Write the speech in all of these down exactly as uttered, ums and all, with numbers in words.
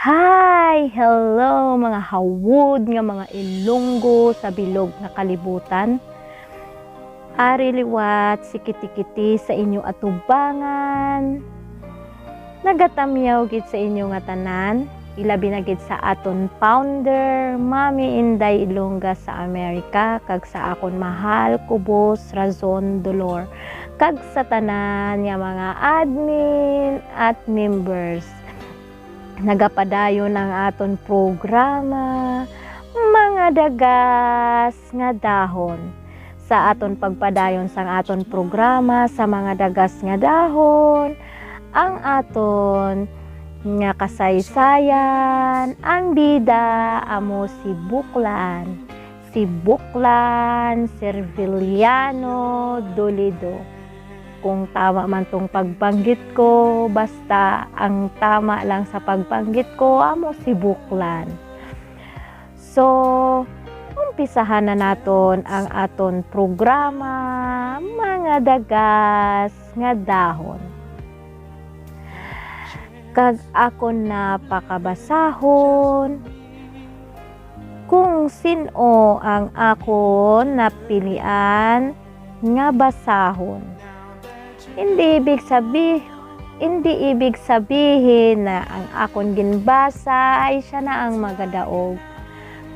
Hi! Hello, mga hawod nga mga Ilonggo sa bilog nga kalibutan. Ari liwat si Kitikiti sa inyo atubangan. Nagatamyaw gid sa inyo nga tanan, ilabi na gid sa aton founder, Mami Inday Ilongga sa Amerika, kag sa akon mahal, kubos, Razon, Dolor, kag sa tanan nga mga admin at members. Nagapadayon ang aton programa, Mga Dagas nga Dahon. Sa aton pagpadayon sang aton programa sa Mga Dagas nga Dahon, ang aton nga kasaysayan, ang bida amo si Buklan, si Buklan Serviliano Dolido. Kung tama man tong pagbanggit ko, basta ang tama lang sa pagbanggit ko amo si Buklan. So, umpisahan na naton ang aton programa, Mga Dagas nga Dahon. Kag akon na pakabasahon kung sin-o ang akon napilian nga basahon. Hindi ibig sabi-, hindi ibig sabihin na ang akon ginbasa ay siya na ang magadaog.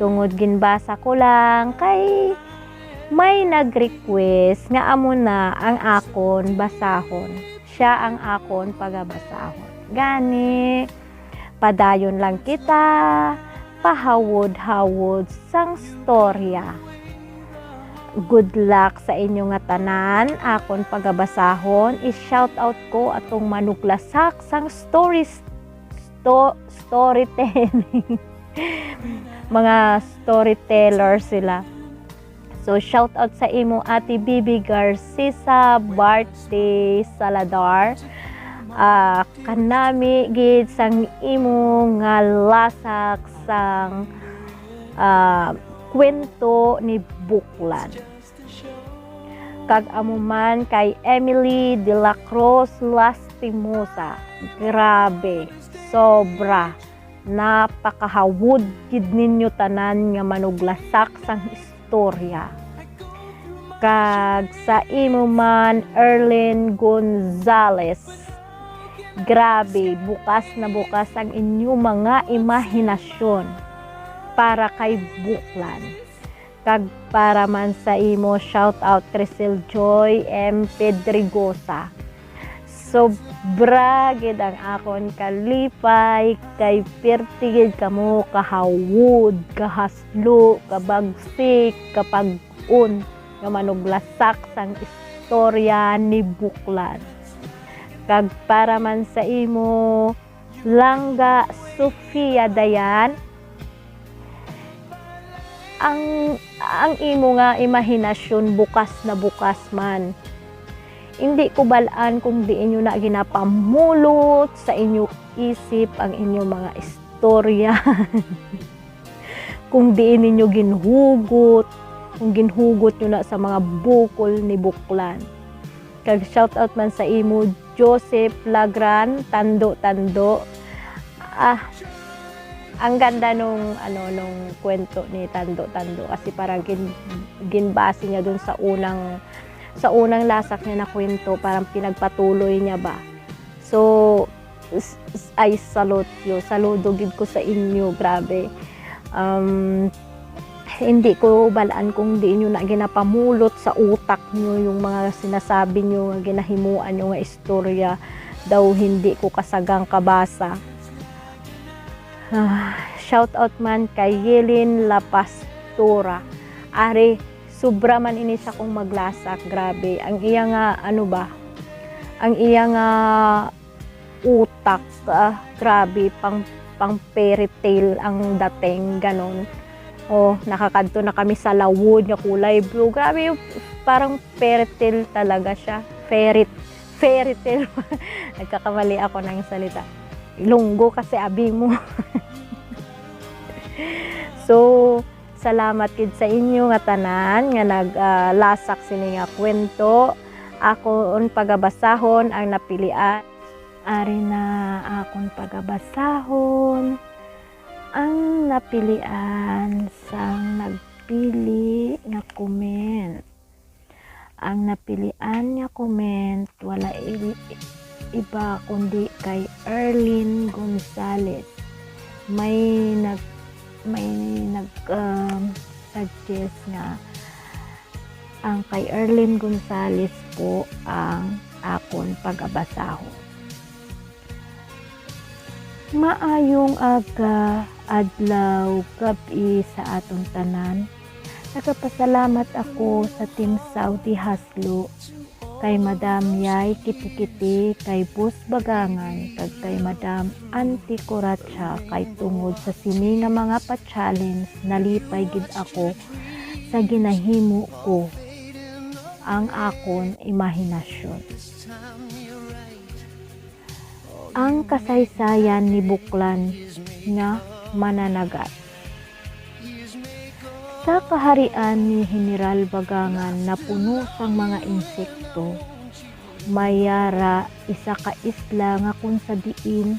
Tungod ginbasa ko lang kay may nag-request nga amo na ang akon basahon. Siya ang akon pagabasahon. Gani, padayon lang kita, pahawod-hawod sang storya. Good luck sa inyo nga tanan. Akon pagabasahon, i-shout out ko atong manuglasak sang stories, sto-, storytelling. Mga storyteller sila. So, shout out sa imo, Ate Bibi Garcisa Barte Saladar. Ah, kanami gid sang imo nga lasak sang, ah, kwento ni Buklan. Kag amo man kay Emily de la Cruz Lastimosa. Grabe, sobra. Napakahawod gid ninyo tanan nga manuglasak sang istorya. Kag sa imo man, Erlyn Gonzales, grabe, bukas na bukas ang inyo mga imahinasyon para kay Buklan. Kag para man sa imo, shout out Crisel Joy M Pedregosa. Sobra gid ang akon kalipay kay pirti gid kamo kahawod, kahaslo, kabagsik, kapag-on nga manuglasak sang istorya ni Buklan. Kag para man sa imo, Langga Sofia Dayan, ang, ang imo nga imahinasyon bukas na bukas man. Hindi ko bal-an kung diin nyo na ginapamulot sa inyo isip ang inyong mga istorya. Kung diin ninyo ginhugot, kung ginhugot nyo na sa mga bukol ni Buklan. Kag shout out man sa imo, Joseph Lagran, Tando Tando. Ah, ang ganda nung, ano, nung kwento ni Tando Tando kasi parang gin-, ginbase niya dun sa unang, sa unang lasak niya na kwento, parang pinagpatuloy niya ba. So, s-, s-, I salute you. Saludo gid ko sa inyo, grabe. Um, hindi ko balaan kung di nyo na ginapamulot sa utak nyo yung mga sinasabi nyo nga ginahimuan nyo nga istorya. Daw hindi ko kasagang kabasa. Ah, shout out man kay Yelin La Pastora. Ari, sobra man ini sa kong maglasak. Grabe. Ang iya nga, ano ba? Ang iya nga utak, ah, grabe, pang, pang fairy tale ang dating, ganon. Oh, nakakadto na kami sa lawod nga kulay blue. Grabe, yung parang fairy tale talaga siya. Fairy, fairy tale. Nagkakamali ako ng salita. Ilonggo kasi abi mo. So, salamat gid sa inyo nga tanan nga nag, ah, lasak sini nga kwento. Akon pagabasahon ang napilian. Ari na akon pagabasahon. Ang napilian sang nagpili nga comment. Ang napilian nga comment wala i-, iba kundi kay Erlyn Gonzalez. May nag-, may nag, um, suggest nga ang kay Erlyn Gonzalez po ang akon pagabasahon. Maayong aga, adlaw, gab-i sa aton tanan. Nagapasalamat ako sa Team Saudi Haslo, kay Madam Yay Kitikiti, kay Boss Bagangan, kag kay Madam Auntie Coracha, kay tungod sa sini nga mga pa-challenge, nalipay gid ako sa ginahimo ko ang akon imahinasyon. Ang kasaysayan ni Buklan nga mananagat. Sa kaharian ni General Bagangan napuno sang mga insekto, may yara isa ka isla nga kon sa diin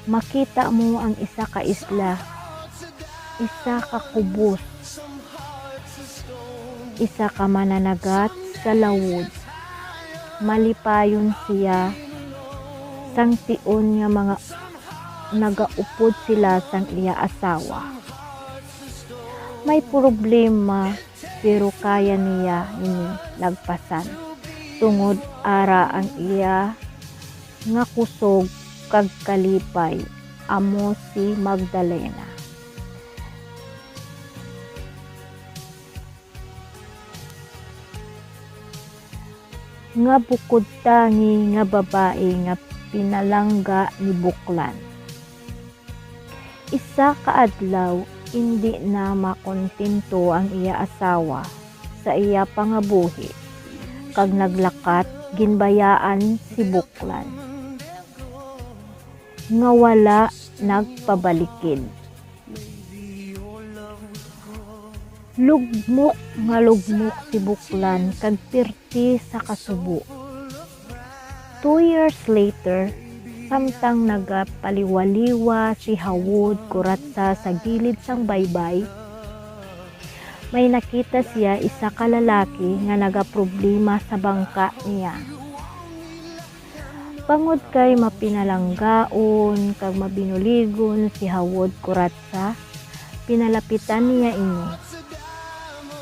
makita mo ang isa ka isla, isa ka kubos, isa ka mananagat sa lawod. Malipayon siya sang tion nga mga nagaupod sila sang iya asawa. May problema, pero kaya niya ini lagpasan, tungod ara ang iya nga kusog kag kalipay, amo si Magdalena. Nga bukod tangi nga babayi nga pinalangga ni Buklan. Isa ka adlaw, indi na makontento ang iya asawa sa iya pangabuhi, kag naglakat ginbayaan si Buklan nga wala nagpabalikid. Lugmok nga lugmok si Buklan kag pirti sa kasubo. Two years later, samtang nagapaliwaliwa si Hawod Kuratsa sa gilid sang baybay, may nakita siya isa ka lalaki nga nagaproblema sa bangka niya. Bangod kay mapinalanggaon kag mabinuligon si Hawod Kuratsa, pinalapitan niya ini.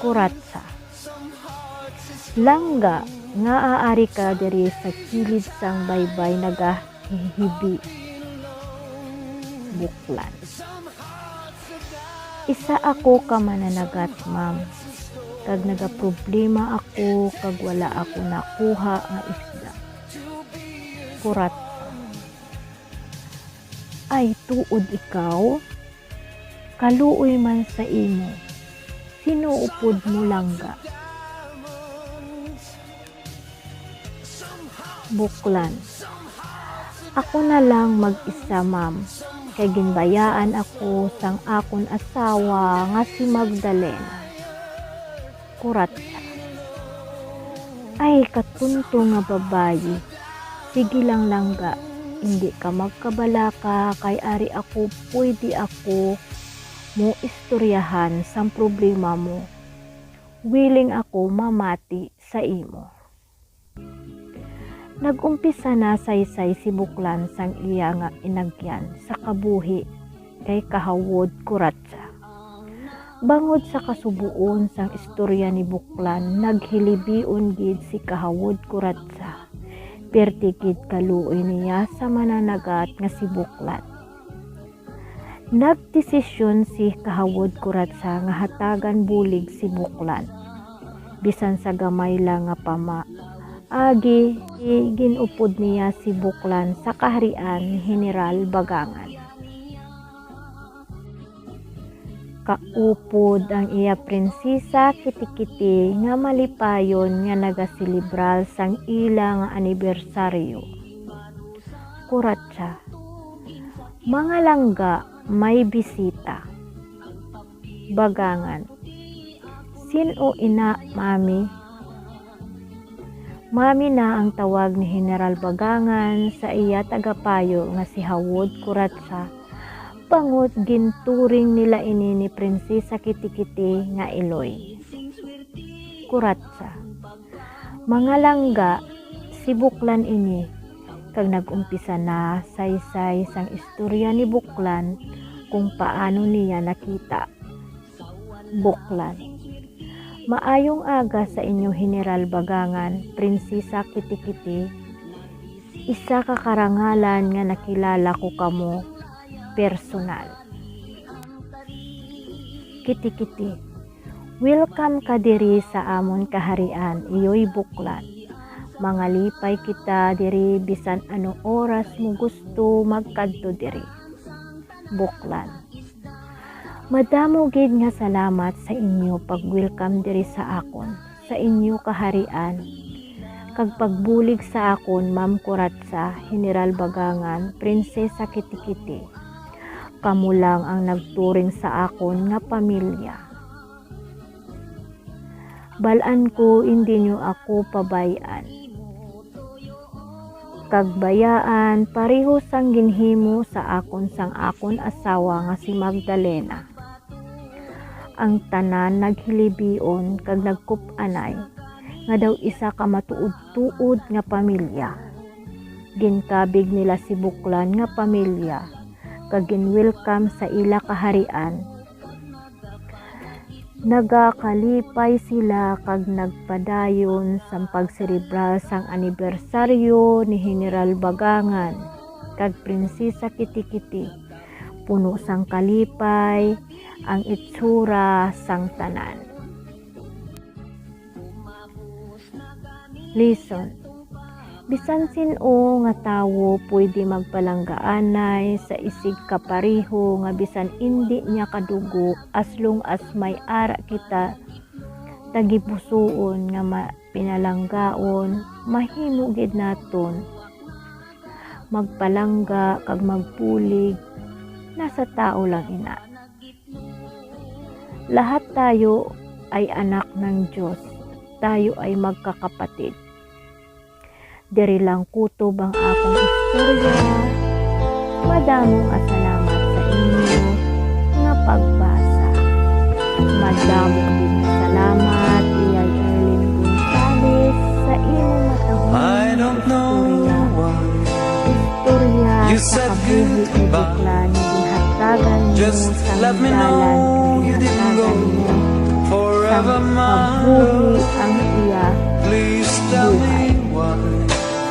Kuratsa. Langga, ngaa ari ka diri sa kilid sang baybay nagahihibi? Buklan. Isa ako ka mananagat, ma'am, kag nagaproblema ako kag wala ako nakuha nga isda. Kuratsa. Ay, tuod ikaw? Kaluoy man sa imo, sin-o upod mo langga? Buklan. Ako na lang mag-isa, ma'am, kay ginbayaan ako sang akon asawa nga si Magdalena. Kuratsa. Ay, katunto nga babayi. Sige lang, langga, indi ka magkabalaka, kay ari ako, pwede ako mo istoryahan sang problema mo. Willing ako mamati sa imo. Nag-umpisa na saysay si Buklan sang iya nga inagyan sa kabuhi kay Kahawod Kuratsa. Bangod sa kasubuon sang istorya ni Buklan, naghilibion gid si Kahawod Kuratsa. Perti gid kaluoy niya sa mananagat nga si Buklan. Nagdesisyon si Kahawod Kuratsa nga hatagan bulig si Buklan. Bisan sa gamay lang nga pamaagi, gin-upod niya si Buklan sa kaharian ni General Bagangan. Kaupod ang iya prinsesa Kitikiti nga malipayon nga nagaselebrar sang ila nga anibersaryo. Kuratsa. Mga langga, may bisita. Bagangan. Sin-o ina, mami? Mami na ang tawag ni General Bagangan sa iya tagapayo nga si Hawod Kuratsa Bangod ginturing nila ini ni Prinsesa Kitikiti nga iloy. Kuratsa. Mga langga, si Buklan ini, kag nag-umpisa na saysay sang istorya ni Buklan kung paano niya nakita. Buklan. Maayong aga sa inyo, General Bagangan, Prinsesa Kitikiti. Isa ka karangalan nga nakilala ko kamo personal. Kitikiti. Welcome ka diri sa amon kaharian, iyoy Buklan. Mangalipay kita diri bisan ano oras mo gusto magkadto diri. Buklan. Madamo gid nga salamat sa inyo pag-welcome diri sa akon, sa inyo kaharian, kag pagbulig sa akon, Ma'am Kuratsa, General Bagangan, Prinsesa Kitikiti. Kamo lang ang nagturing sa akon nga pamilya. Bal-an ko indi niyo ako pabay-an. Kag bayaan pareho sang ginhimo sa akon sang akon asawa nga si Magdalena. Ang tanan naghilibion kag nagkup-anay nga daw isa ka matuod-tuod nga pamilya. Ginkabig nila si Buklan nga pamilya, kag gin-welcome sa ila kaharian. Nagakalipay sila kag nagpadayon sang pagselebrar sang anibersaryo ni General Bagangan kag Prinsesa Kitikiti. Puno sang kalipay ang itsura sang tanan. Lesson. Bisan sin-o nga tawo pwede magpalanggaanay sa isig kapareho nga bisan indi niya kadugo, as long as may ara kita tagipusoon nga ma-, pinalanggaon, mahimo gid naton magpalangga kag magbulig, nasa tawo lang ina. Lahat tayo ay anak ng Diyos. Tayo ay magkakapatid. Diri lang kutob ang akong istorya. Madamo nga salamat sa inyo nga pagbasa. Madamo gid nga salamat, Iyay Erlyn Gonzalez, sa imong matahom I nga don't know istorya. Why Istorya you sa said kabuhi ni goodbye. Buklan nga ginhatagan mo Just sang let me dalan know nga you didn't ginhatagan go mo forever, sang my kabuhi love. Ang iya Please tell buhay. Me why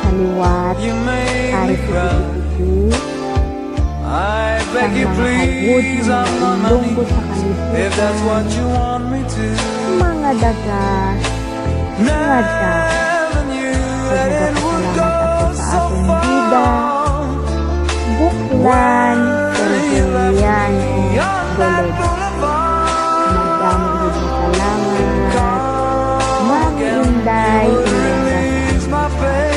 Sa liwat, you made ari me sa cry. Kitikiti, I sang beg you, mga please, hagod on nga my ilunggo knees, sa if that's what kalibutan, you want me to. Mga daga, Never knew that it would go so far. Nagapasalamat ako sa akong bida, Buklan Sergiliano Dolez. Madamo gid nga salamat, Ma'am Inday Inday Gasol,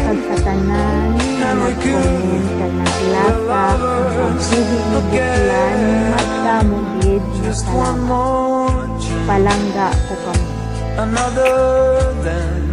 kag sa tanan nga nag-comment kag naglasa sa pagbuhi ni Buklan. Madamo gid nga salamat. Palangga ko kamo. Another than